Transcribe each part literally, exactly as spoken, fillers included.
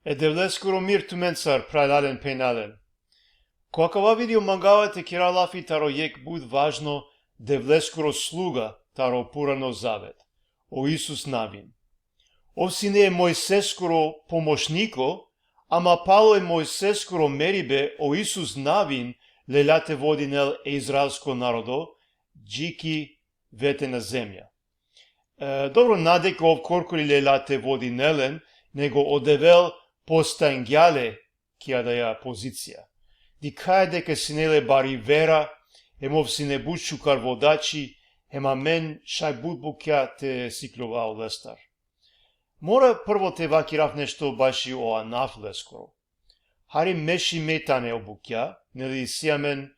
E Devleskoro mir tumencar, phralalen, phenjalen. Ko akava video mangava te kera lafi taro jekh but važno Devleskoro sluga taro Purano zavet, o Isus Navin. Ov sine e Mojseskoro pomoćniko, ama palo e Mojseskoro meribe o Isus Navin lelja te vodinel e izraelsko narodo dži ki vetena zemlja. E, dobro, na deka ov korkori lelja te vodinel len, nego o Devel postangja le ki adaja pozicija. Dikhaja deka sine le bari vera, hem ov sine but šukar vodači, hem amen šaj but bukja te sikljova olestar. Mora prvo te vakirav nešto baši o anav leskoro. Hari mešime tane o bukja, neli, isi amen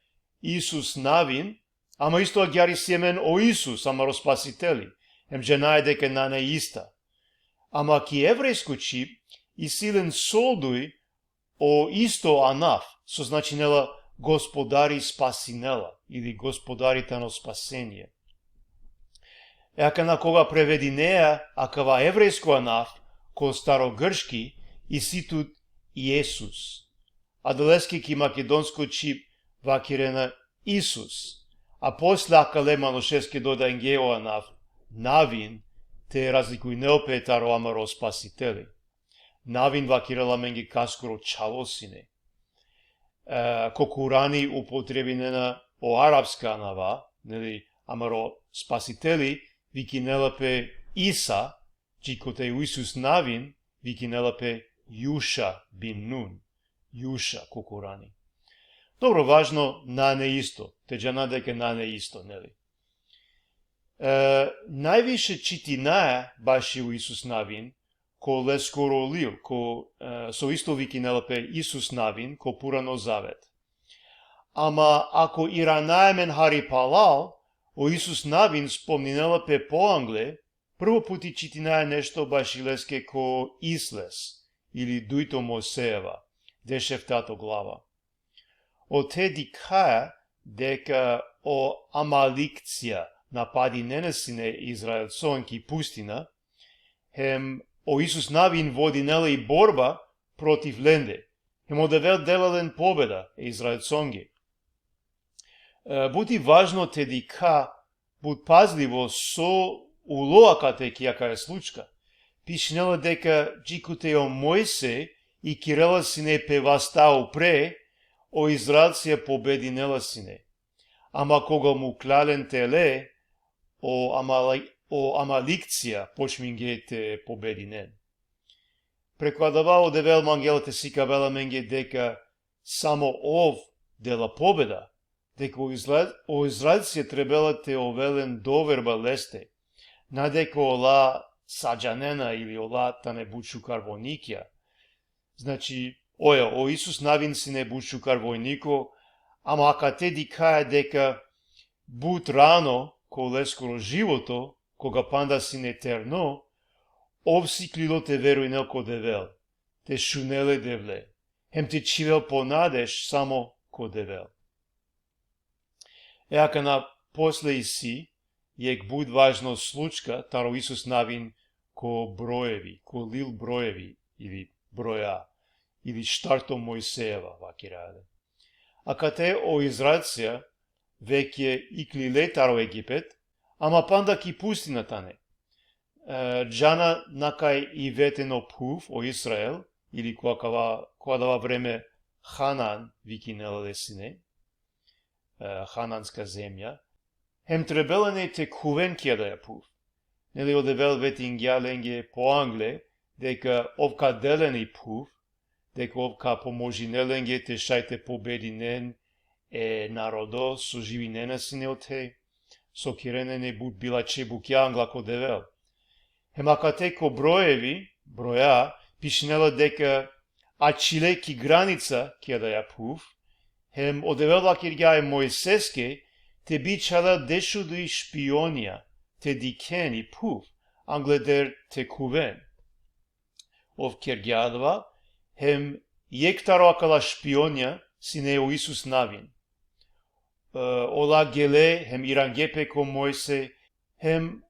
Isus Navin, ama isto agjaar isi amen o Isus, amaro Spasiteli, hem džanaja deka nane ista. Ama ki evrejsko čhib isi len solduj o isto anav, so značinela Gospodari spasinela, ili Gospodari tano spasenje. E akana koga prevedinea akava evrejsko anav ko starogrčki, isi tut Isus. Adaleske ki makedonsko čhib vakirena Isus. A posle akale manušeske dodajngje o anav Navin, te razlikujnel pe taro amaro Spasiteli. Navin vakirela amenge kaskoro čhavo sine. E, ko Kurani upotrebinena o arapska anava, neli, amaro Spasiteli vikinela pe Isa, dži kote o Isus Navin vikinela pe Juša bin Nun. Juša ko Kurani. Dobro, važno nane isto, te džana deka nane isto, neli. E, najviše čitinaja baši o Isus Navin ko leskoro lil, ko, e, so isto vikinela pe Isus Navin ko Purano zavet. Ama ako iranaja amen hari palal, o Isus Navin spomninela pe poangle, prvo puti čitinaja nešto baši leske ko Izlez, ili Dujto Mojsejeva, dešeftato glava. Ote dikhaja deka o Amalikcija napadinena sine Izraelcon ki pustina, hem o Isus Navin vodinela i borba protiv lende, hem o Devel dela len pobeda e Izraelconge. E, but i važno te dikha but pazlivo so ulo akate ki akaja slučka. Pišinela deka dži kote o Mojsej ikerela sine pe vasta upre, o Izraelcija pobedinela sine. Ama koga muklja len tele, o Amali-, o Amalikcija počmingje te pobedinen. Preku adava o Devel mangela te sikavel amenge deka samo ov dela pobeda, deka o Izrael-, o Izraelcija trebela te ovel len doverba leste, na deka ola sa džanena ili ola tane but šukar vojnikja. Znači, oja, o Isus Navin sine but šukar vojniko, ama akate dikhaja deka but rano ko leskoro životo, koga panda sine terno, ov sikljilo te verujnel ko Devel, te šunel e Devle, hem te čhivel po nadež samo ko Devel. E akana posle isi jekh but važno slučka taro Isus Navin ko Brojevi, ko lil Brojevi, ili Broja, ili Štarto Mojsejeva, vakiraja le. Akate o Izraelcija vekje iklile taro Egipet, ama panda ki pustina tane. E, džana na kaj i veteno phuv, o Izrael, ili ko akava, ko adava vreme Hanan vikinela le sine, e, Hananska zemlja, hem trebela ine te khuven ki adaja phuv. Neli, o Devel vetingja lenge poangle, deka ov ka del len i phuv, deka ov ka pomožinel lenge te šaj te pobedinen e narodo so živinena sine ote, so kerena ine but bilačhe bukja angla ko Devel. Hem akate ko Brojevi, Broja, pišinela deka ačhile ki granica ki adaja phuv, hem o Devel vakirgja e Mojseske te bičhalel dešuduj špionja te dikhen i phuv, angleder te khuven. Ov kergja adava, hem jekh taro akala špionja sine o Isus Navin. E, ola gele hem irangje pe ko Mojsej, hem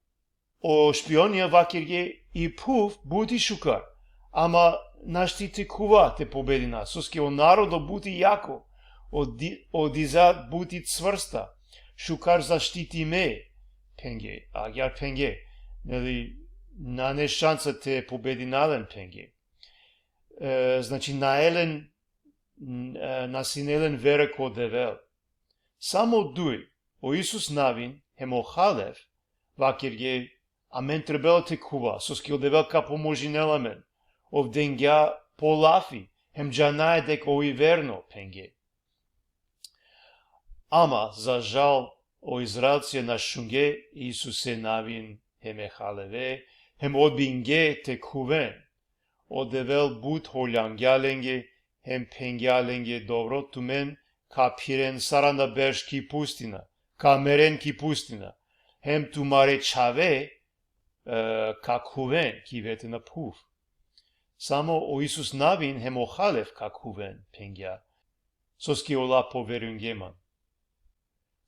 o špionja vakirgje i phuv but i šukar, ama našti te khuva te pobedina, soske o narodo but i jako, o di-, o diza but i cvrsta, šukar zaštitime, phenge, agjaar phenge, neli, nane šansa te pobedina len, phenge. E, znači, nane len, n-, e, na sine len vera ko Devel. Samo duj, o Isus Navin hem o Halev, vakerge: Amen trebela te khuva, soske o Devel ka pomožinel amen. Ov dengja po lafi, hem džanaja deka ov i verno, phenge. Ama, za žal, o Izraelcija na šunge e Isuse Navin hem e Haleve, hem odbinge te khuven. O Devel but holjangja lenge, hem phengja lenge: Dobro, tumen ka phiren saranda berš ki pustina, ka meren ki pustina, hem tumare čhave, e, ka khuven ki vetena phuv. Samo o Isus Navin hem o Halev ka khuven, phengja, soske ola poverujnge man.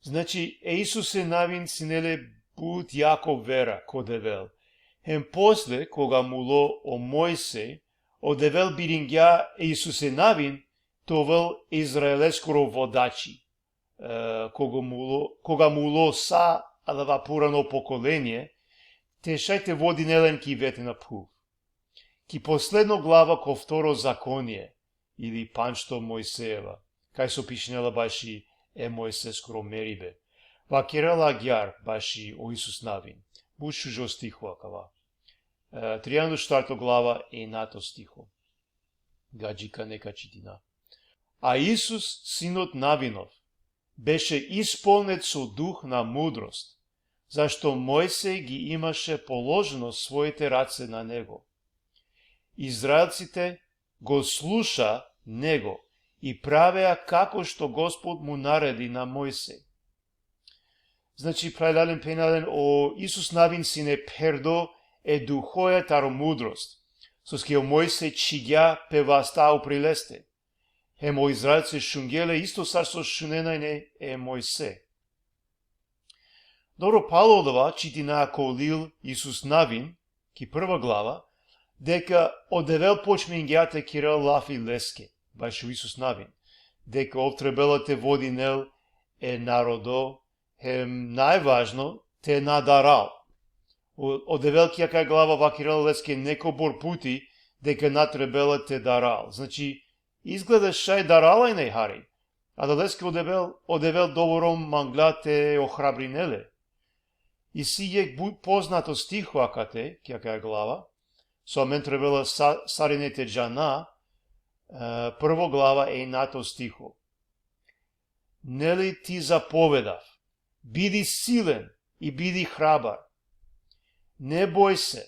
Znači, e Isuse Navin sine le but jako vera ko Devel. Hem posle, koga mulo o Mojsej, o Devel biringja e Isuse Navin te ovel Izraeleskoro vodači. E, koga mulo, koga mulo sa adava purano pokolenie, te šaj te vodinel len ki vetena phuv. Ki posledno glava ko Vtoro Zakonie, ili Pandžto Mojsejeva, kaj so pišinela baši e Mojseskoro meribe, vakerela agjaar baši o Isus Navin. But šužo stiho akava. E, trianda u štarto glava, enjato stiho. Gadžikane ka čitina. A Isus, sinot Navinov, beše ispolnet so duh na mudrost, zašto Mojsej gi imaše položeno svoite race na него. Izraelcite go sluša него и правеа како што Господ му нареди на Мојсеј. Znači, phralalen, phenjalen, o Isus Navin sine pherdo e duhoja taro mudrost, soske o Mojsej čhigja pe vasta upri leste. Hem o Izraelcija šungje le isto sar so šunena ine e Mojsej. Dobro, palo odova čitina ko lil Isus Navin, ki prva glava, deka o Devel počmingja te kerel lafi leske, bašo Isus Navin, deka ov trebela te vodinel e narodo, hem najvažno, te na daral. O, o Devel ki akaja glava vakerela leske nekobor puti deka na trebela te daral. Znači, izgleda šaj darala ine hari, adaleske o Devel, o Devel dobro mangla te ohrabrinel le. Isi jekh bu-, poznato stiho akate, ki akaja glava, so amen trebela sa-, sarine te džana, e, prvo glava, enjato stiho. Neli ti zapovedav: Bidi silen i bidi hrabar. Ne boj se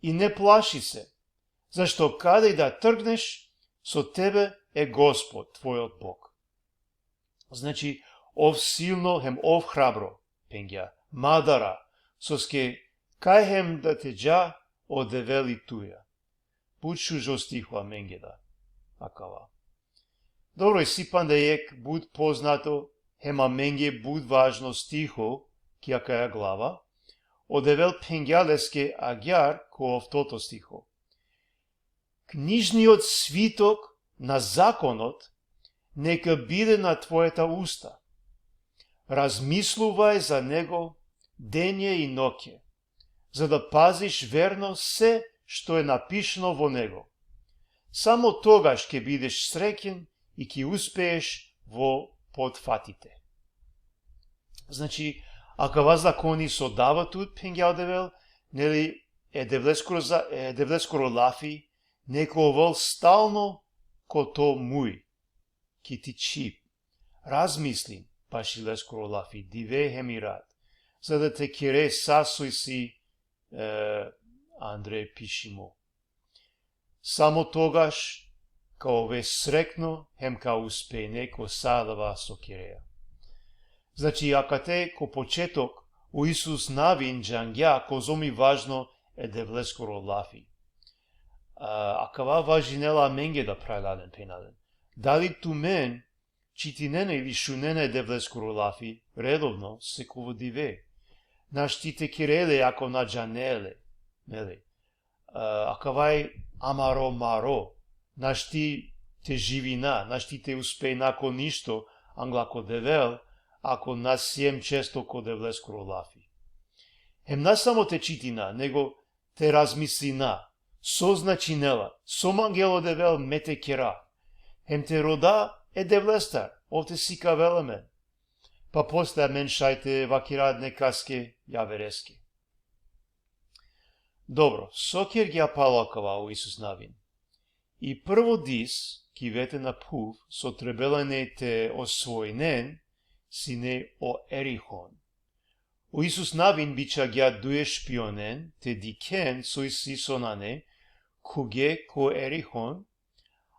i ne plaši se, zašto kada i da trgneš, со тебе е Господ, твојот Бог. Znači, ov silno hem ov hrabro, phengja, ma dara, soske kaj hem da te dža, o Devel i tuja. But šužo stiho amenge da akava. Dobro, isi panda jekh but poznato, hem amenge but važno stiho ki akaja glava. O Devel phengja leske agjaar ko oftoto stiho: Книжниот свиток на законот нека биде на твојата уста. Размислувај за него дење и ноќе, за да пазиш верно се што е напишано во него. Само тогаш ќе бидеш среќен и ќе успееш во потфатите. Znači, akava zakoni so dava tut, phengja o Devel, neli, e Devleskoro za-, e Devleskoro lafi neka ovel stalno ko to muj, ki ti čhib. Razmislin baši leskoro lafi dive hem i rat, za da te kere sa so isi, e, andre pišimo. Samo togaš ka ove srekno hem ka uspejne ko sa adava so kerea. Znači, akate ko početok o Isus Navin džangja kozom i važno e Devleskoro lafi. A, akava važinela amenge da, phralalen, phenjalen. Dali tumen čitinena ili šunena e Devleskoro lafi redovno, sekova dive? Našti te kere le ako na džane le, neli? A, akava i amaro maro, našti te živina, našti te uspejna ko ništo, angla ko Devel, ako na siem često ko Devleskoro lafi. Hem na samo te čitina, nego te razmislina, so značinela, so mangela o Devel me te kera. Hem te roda e Devlestar, ov te sikavel amen. Pa posle amen šaj te vakira nekaske javereske. Dobro, so kergja palo akava o Isus Navin? I prvo dis, ki vetena phuv, so trebela ine te osvojinen, sine o Erihon. O Isus Navin bičhagja duje špionen, te dikhen so isi so nane, khuge ko Erihon,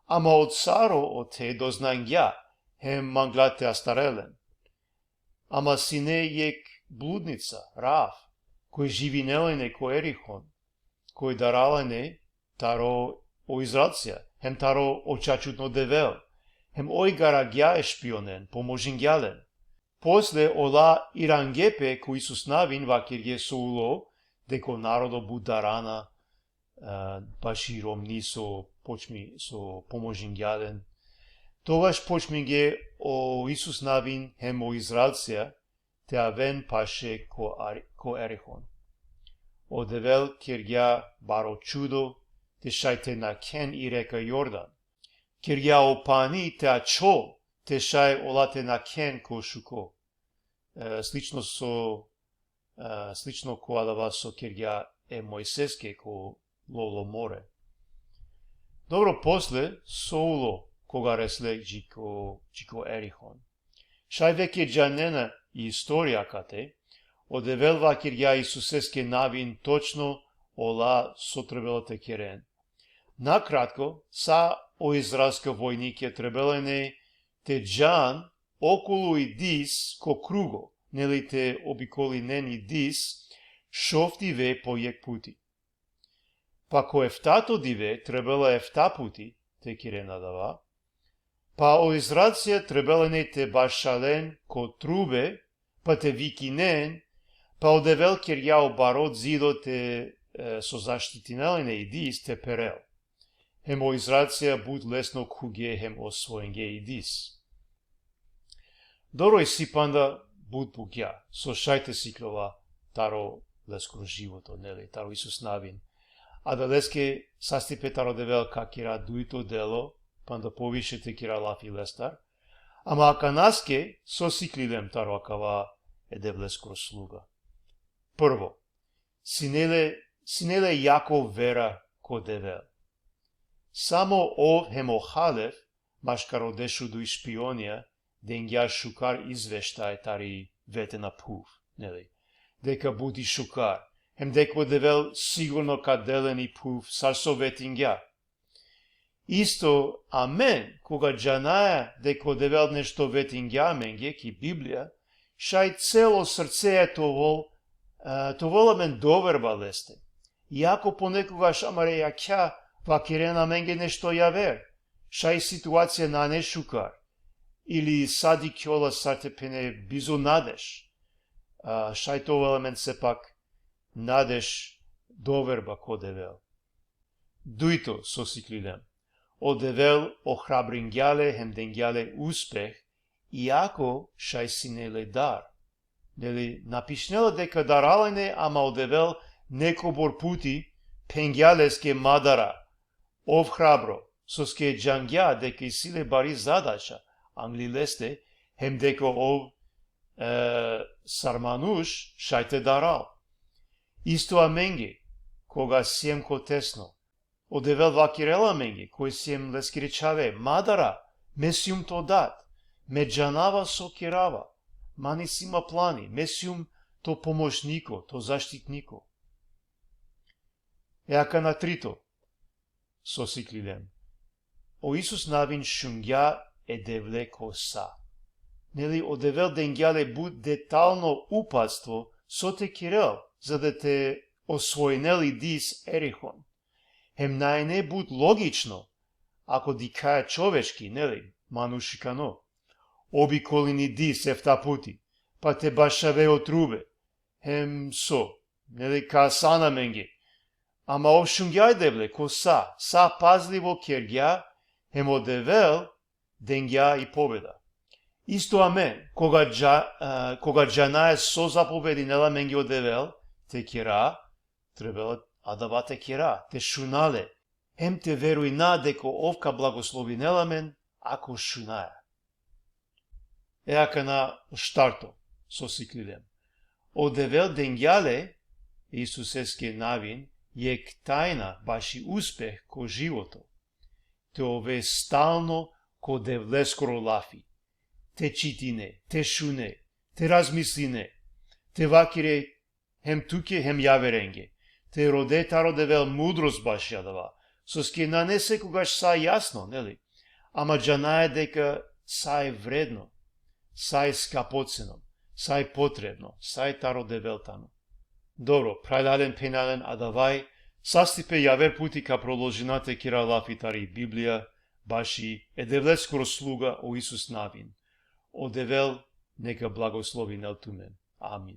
ama o caro ote doznangja, hem mangla te astarel len. Ama sine jekh bludnica, Raav, koj živinela ine ko Erihon, koj darala ine taro o Izraelcija, hem taro o čačutno Devel, hem oj garagja e špionen, pomožingja len. Posle ola irangje pe ko Isus Navin, vakergje so ulo, deka o narodo but darana, e, baši romni so počmi, so pomožingja len. Togaš počmingje o Isus Navin hem o Izraelcija te aven paše ko Ar-, ko Erihon. O Devel kergja baro čudo, te šaj te nakhen i reka Jordan. Kergja o pani te ačhol, te šaj ola te nakhen ko šuko. E, slično so, e, slično ko adava so kergja e Mojseske ko Lolo more. Dobro, posle so ulo, koga resle dži ko, dži ko Erihon? Šaj veke džanena i istorija kate, o Devel vakergja Isuseske Navin točno ola so trebela te keren. Nakratko, sa o izraelska vojnike trebela ine te džan okolu i dis ko krugo, neli, te obikolinen i dis, šov dive po jekh puti. Pa ko eftato dive trebela efta puti te keren adava, pa o Izraelcija trebela ine te bašalen ko trube, pa te vikinen, pa o Devel kergja o baro zido te, e, so zaštitinela ine i dis te perel. Hem o Izraelcija but lesno khuge hem osvojingje i dis. Dobro, isi panda but bukja so šaj te sikljova taro leskoro životo, neli, taro Isus Navin. Adaleske sastipe taro Devel ka kera dujto delo, panda poviše te kera lafi lestar. Ama akanaske so sikljilem taro akava e Devleskoro sluga? Prvo, sine le, sine le jako vera ko Devel. Samo ov hem o Halef, maškar o dešuduj špionija, dengja šukar izveštaj tari vetena phuv, neli? Deka but i šukar, hem deka o Devel sigurno ka del len i phuv sar so vetingja. Isto amen, koga džanaja deka o Devel nešto vetingja amenge ki Biblija, šaj celo srcea te ovel, e, te ovel amen doverba leste. Iako ponekogaš amare jakha vakerena amenge nešto javer, šaj situacija nane šukar, ili sa dikhjola sar te phene bizo nadež, a, šaj te ovel amen sepak nadež, doverba ko Devel. Dujto so sikljilem. O Devel ohrabringja le hem dengja le uspeh, iako šaj sine le dar. Neli, na pišinela deka darala ine, ama o Devel nekobor puti phengja leske: Ma dara, ov hrabro, soske džangja deka isi le bari zadača angli leste, hem deka ov, e, sar manuš šaj te daral. Isto amenge, koga siem ko tesno, o Devel vakerela amenge, koj siem leskere čhave: Ma dara, me sium to dad, me džanava so kerava, man isi ma plani, me sium to pomožniko, to zaštitniko. E akana trito so sikljilem. O Isus Navin šungja e Devle ko sa. Neli, o Devel dengja le but detalno upatstvo so te kerel, za da te osvojinel i dis Erihon. Hem na ine but logično, ako dikhaja čovečki, neli, manušikano. Obikolin i dis efta puti, pa te bašave o trube, hem so, neli, ka asan amenge. Ama ov šungja e Devle ko sa, sa pazlivo kergja, hem o Devel dengja i pobeda. Isto amen, koga dža-, e, koga džanaja so zapovedinela amenge o Devel te kera, trebela adava te kera, te šuna le, hem te verujna deka ov ka blagoslovinela amen, ako šunaja. E akana štarto, so siklilem. O Devel dengja le Isuseske navin jekh tajna baši uspeh ko životo. Te ove stalno ko Devleskoro lafi. Te čitine, te šune, te razmisline, te vakire hem tuke hem javerenge. Te rode taro Devel mudrost baši adava. Soske nane sekogaš sa jasno, neli? Ama džanaja deka sa e vredno, sa e skapoceno, sa e potrebno, sa e taro Devel tano. Dobro, phralalen, phenjalen, adavaj, sastipe javer puti ka prodolžina te kera lafi tari Biblija, baši e Devleskoro sluga o Isus Navin. O Devel neka blagoslovinel tumen. Amin.